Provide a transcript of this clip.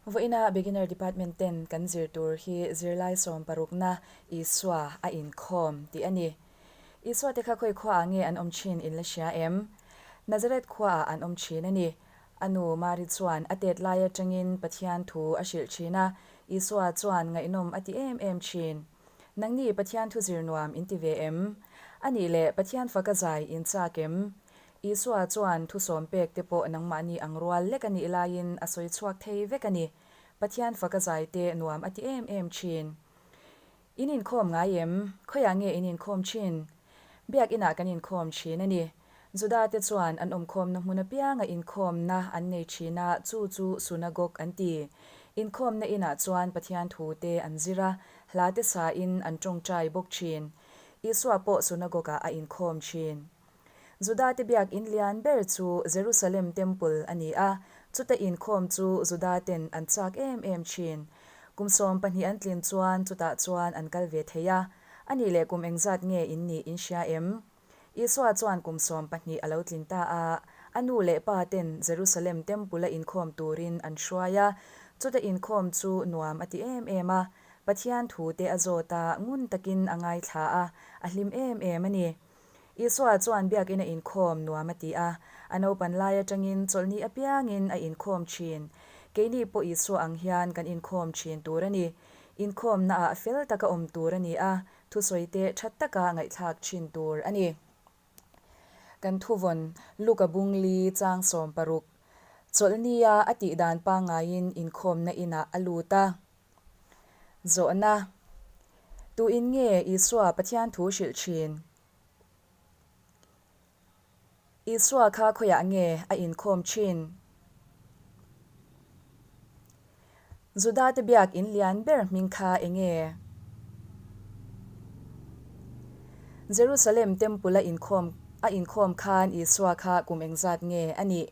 Vawiina Beginner Department ten kan zir tur hi zirlai sawm parukna Isua a inkhawm tih a ni. Isua te kha khawi khuaah nge an awm thin in la hria em? Nazareth khuaah an awm thin a ni. A nu Mari chuan a tet lai atangin Pathian thu a hrilh thin a, Isua chuan ngaihnawm a ti em em thin. Nangni Pathian thu zir nuam in ti ve em? A nih leh Pathian faka zai in chak em? Isua chuan thusawm pek te pawh nangmahni ang rual lek a nih laiin a sawi chhuak thei vek a ni. Pathian faka zai te nuam a ti em em thin. In inkhawm ngai em? Khawiah nge in inkhawm thin? Biak inah kan inkhawm thin a ni. Juda te chuan an awmkhawmna hmun apianga inkhawmna an nei thin a, chu chu sunagog an ti. Inkhawmna inah chuan Pathian thu te an zir a, hla te sain an tawngtai bawk thin. Isua pawh sunagog-ah a inkhawm thin. Juda te biak in lian ber chu Jerusalem Temple a ni a, chuta inkhawm chu Juda ten an chak em em thin. Kum 12 an tlin chuan chutah chuan an kal ve thei a. A nih leh kum engzat nge in nih in hria em? Isua chuan kum 12 a lo tlin ta a, a nu leh pa ten Jerusalem Temple a inkhawm turin an hruai a, chuta inkhawm chu nuam a ti em em a. Pathian thu te a zawt a, ngun takin a ngaithla a, a hlim em em a ni. Isua chuan biakinn a inkhawm nuam a ti a, a naupan lai atangin chawlhni apiangin a inkhawm thin. Keini pawh Isua ang hian kan inkhawm thin tur a ni. Inkhawmnaah fel taka awm tur a ni a, thusawi te tha taka ngaihthlak thin tur a ni. Kan thuvawn Luka bungli chang 16 Chawlhnia a tih dan pangaiin inkhawmna inah a lut a. Zawhna, Tuin nge Isua Pathian thu hrilh thin? Isua kha khawiah nge a inkhawm thin? Judate biak in lian ber hming kha eng nge? Jerusalem Temple a inkhawm a inkhawm khan Isua kha kum engzat nge a nih?